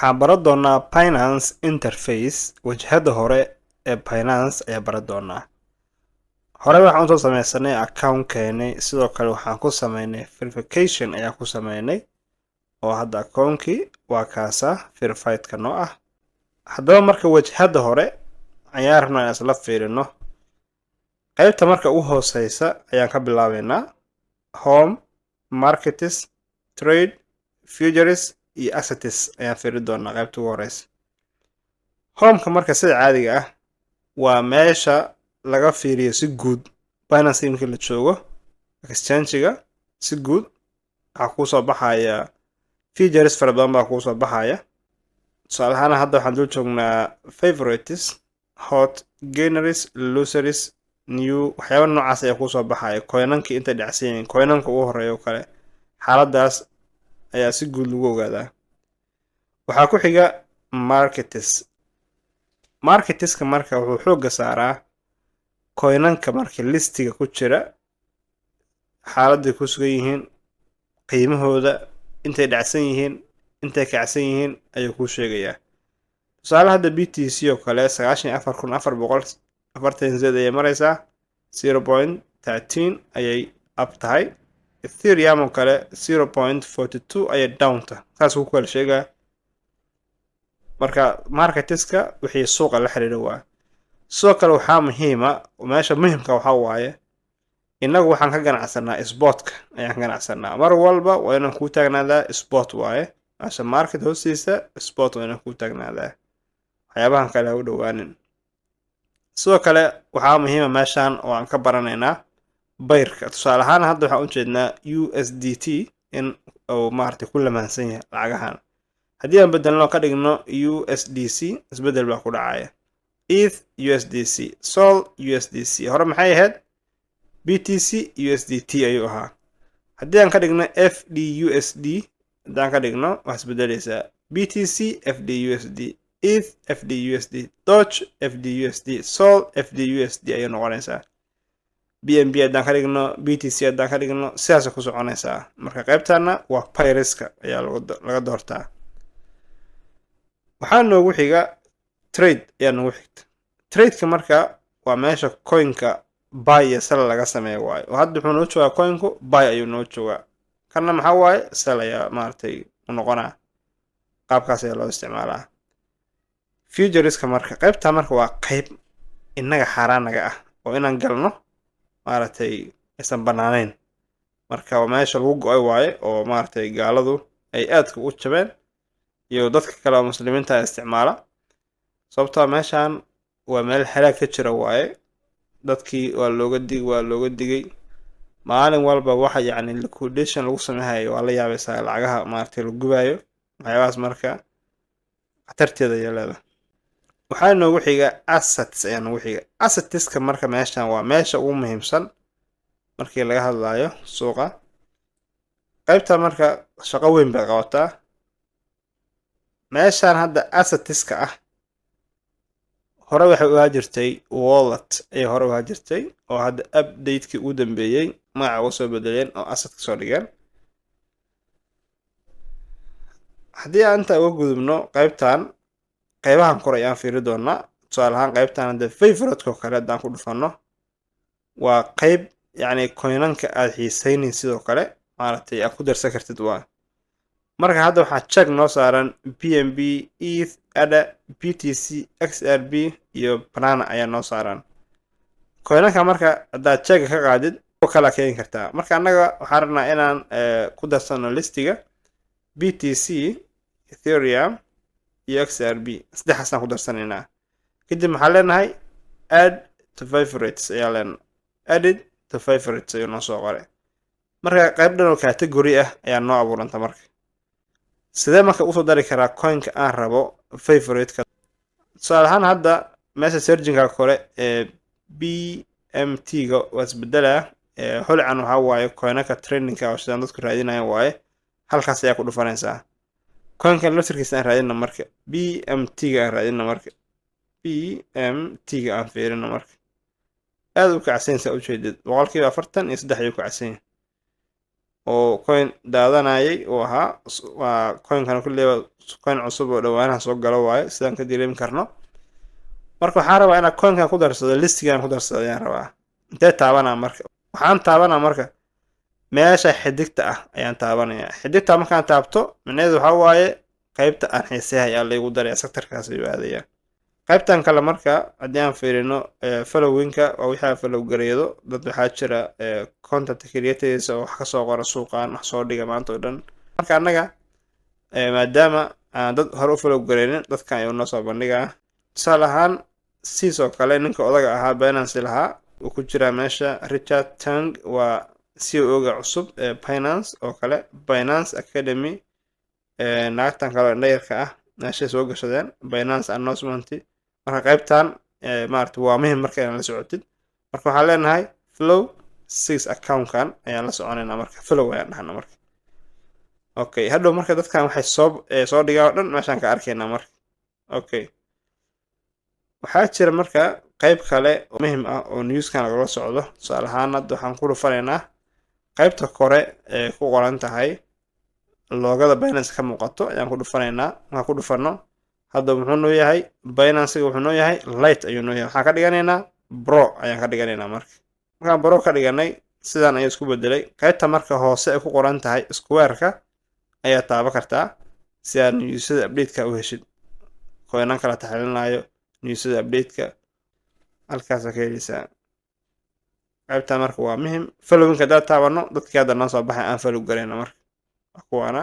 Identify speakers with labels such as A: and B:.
A: Waxaan baran doonaa Binance interface. Wajahada hore ee Binance ayaa baran doonaa. Hore waxaan usoo sameysanay account keenay, sidoo kale waxaan ku sameynay verification ayaan ku sameynay, oo hadda account-kii waa kaasa verified-ka noo ah. Haddaba marka wajahada hore ayaan rabnaa inaan isla fiirino. Qaybta marka ugu hooseysa ayaan ka bilaabeynaa: home, markets, trade, futures iyo assets ayaan fiiri doonaa. Qaybta ugu horeysa, home-ka marka, sida caadiga ah waa meesha laga fiiriyo si guud Binance. Markii la joogo exchange-ga, si guud waxaa kuusoo baxaya features fara badan baa kuusoo baxaya. Tusaale ahaan, hadda waxaan dul joognaa favorites, hot gainers, losers, new, waxyaaba noocaas ayaa kuusoo baxaya. Coinankii intay dhacsan yihiin, coinanka ugu horeeya oo kale, xaaladaas ayaa si guud lagu ogaadaa. Waxaa ku xiga markets. Marketska marka wuxuu xoogga saaraa coinanka marka listiga ku jira, xaaladday ku sugan yihiin, qiimahooda, intay dhacsan yihiin, intay kacsan yihiin ayuu kuu sheegayaa. Tusaale, hadda BTC oo kale 94,448 ayay mareysaa, 0.13 ayay up tahay. Ethereum oo kale 0.42 ayay down tahay. Saas ku kala sheegaa. Marka marketska wixii suuqa la xiriira waa. Sidoo kale waxaa muhiima, meesha muhimka waxaa waaye, innagu waxaan ka ganacsanaa spotka ayaan ka ganacsanaa. Mar walba waa inaan kuu taagnaadaa spot waaye. Meesha market hoostiisa spot waa inaan kuu taagnaadaa, waxyaabahan kale ha u dhowaanin. Sidoo kale waxaa muhiima meeshan oo aan ka baranaynaa pairka. Tusaale ahaan, hadda waxaan ujeednaa USDT in uu maaragtay ku lamaansan yahay lacagahan. Haddii aan bedelno, ka dhigno USDC, isbedel baa ku dhacaya. ETH USDC, SOL USDC. Hore maxay ahayd? BTC USDT ayuu ahaa. Haddii aan ka dhigno FDUSD, haddaan ka dhigno, wax isbedeleysaa: BTC FDUSD, ETH FDUSD, Doge FDUSD, SOL FDUSD ayay noqonaysaa. BNB haddaan ka dhigno, BTC haddaan ka dhigno, sidaasay ku soconaysaa. Marka qaybtana waa pairska ayaa laga doortaa. Waxaa noogu xiga trade ayaa noogu xigta. Tradeka marka waa meesha coinka buy iyo sell laga sameeyo waayo. Oo hadda wuxuu noo joogaa, coinku buy ayuu noo joogaa, kanna maxaa waaye? Sell ayaa maaragtay u noqonaa. Qaabkaas ayaa loo isticmaalaa futureska. Marka qaybta marka waa qayb innaga xaaraanaga ah oo inaan galno maaragtay aysan banaaneyn. Marka waa meesha lagu go-ay waaye, oo maaragtay gaaladu ay aadka u jabeen iyo dadka kale oo muslimiinta isticmaala, sababtoo meeshan waa meel halaag ka jira waaye. Dadkii waa looga digay. Maalin walba waxa yacni liquidation lagu sameehayo waa la yaabaysaa, lacagaha maaragtay la gubaayo, waxyaabahaas. Marka khatarteeda ayaa leedahay. Waxaa noogu xiga assets ayaa noogu xiga. Assetska marka meeshan waa meesha ugu muhiimsan markii laga hadlayo suuqa. Qaybta marka shaqo weyn bay qabataa meeshan. Hadda assetska ah hore waxay u ahaa jirtay wallet ayay hore u ahaa jirtay, oo hadda update-kii ugu dambeeyey magaca uga soo bedeleen oo asset ka soo dhigeen. Haddii aan intaa uga gudubno qaybtan, qaybahan kor ayaan fiiri doonaa. Tusaale ahaan, qaybtan hadda favorite oo kale haddaan ku dhufano, waa qayb yacni coinanka aad xiisaynin sidoo kale maaragtay aad ku darsan kartid waa. Marka hadda waxaa check noo saaran BNB, ETH, ADA, BTC, XRP iyo Banana ayaa noo saaran coinanka. Marka haddaad checka ka qaadid, kuwa kalaa keeni kartaa. Marka annaga waxaan rabnaa inaan ku darsano listiga BTC, Ethereum iyo XRP. Saddexaasaan ku darsanaynaa. Kadib maxaan leenahay? Add to favorites ayaa leenahay. Added to favorites ayuu noo soo qoray. Marka qayb dhan oo category ah ayaa noo abuuranta. Marka sidee marka usoo dari karaa coinka aan rabo favorite-ka? Tusaale ahaan, hadda meesha searchinga kore ee BMT-ga waa isbedelaa. Holcan waxaa waaye coinanka trendingka oo sidaan dadku raadinayan waaye. Halkaas ayaa ku dhufanaysaa. Coinkan laftirkiisa aan raadina marka, BMT-ga aan raadina. Marka BMT-ga aan fiirino, marka aad u kacsan saa ujeedid, 43% ayuu kacsan yahay. Oo coin daadanayay uu ahaa. Waa coinkan kulleyba coin cusub oo dhowaanaha soo galo waayo, sidaan ka dareemi karno. Marka waxaan rabaa inaan coinkan ku darsado, listigan ku darsado ayaan rabaa. Intee taabanaa marka? Waxaan taabanaa marka meesha xidigta ah ayaan taabanaya. Xidigta markaan taabto, micnaheedu waxaa waaye qaybta aan xiiseeya ayaa laygu daraya, sectorkaas ayuu aadaya. Qaybtan kale marka haddii aan fiirino, followingka waa wixii aan follow gareedo. Dad waxaa jira content creators oo wax kasoo qora suuqan, wax soo dhiga maanta oo dhan. Marka annaga maadaama aan dad hore u follow gareynin, dadkan ayuu noo soo bandhigaa. Tusaale ahaan, siis oo kale ninka odaga ahaa Binance lahaa uu ku jiraa meesha. Richard Teng waa CEO-ga cusub ee Binance oo kale. Binance Academy, naagtan kale oo indhayarka ah meeshay soo gashadeen. Binance announcement. Marka qaybtan maarata waa muhim marka inaad la socotid. Marka waxaan leenahay follow six accountkan ayaan la soconaynaa. Marka follow ayaan dhahna marka. Okay, hadhow marka dadkan waxay soo dhigaa oo dhan meeshaan ka arkaynaa marka. Okay, waxaa jira marka qayb kale oo muhim ah oo newskan lagala socdo. Tusaale ahaan, hadda waxaan ku dhufanaynaa qaybta kore ee ku qoran tahay logoda Binance ka muuqato ayaan ku dhufanaynaa. Markaan ku dhufano, hadda muxuu noo yahay? Binancega wuxuu noo yahay Lite ayuu noo yahay. Waxaan ka dhiganaynaa Pro ayaan ka dhiganaynaa. Marka markaan Pro ka dhiganay, sidaan ayuu isku bedelay. Qaybta marka hoose ay ku qoran tahay squareka ayaa taaban kartaa si aad newsyada updateka u heshid. Coinan kala taxalinayo, newsyada updateka halkaasaa ka heleysaa. Qaybta marka waa muhim. Followingka haddaad taabano, dadkii hadda noo soo baxay aan follow garayna marka waa kuwaana.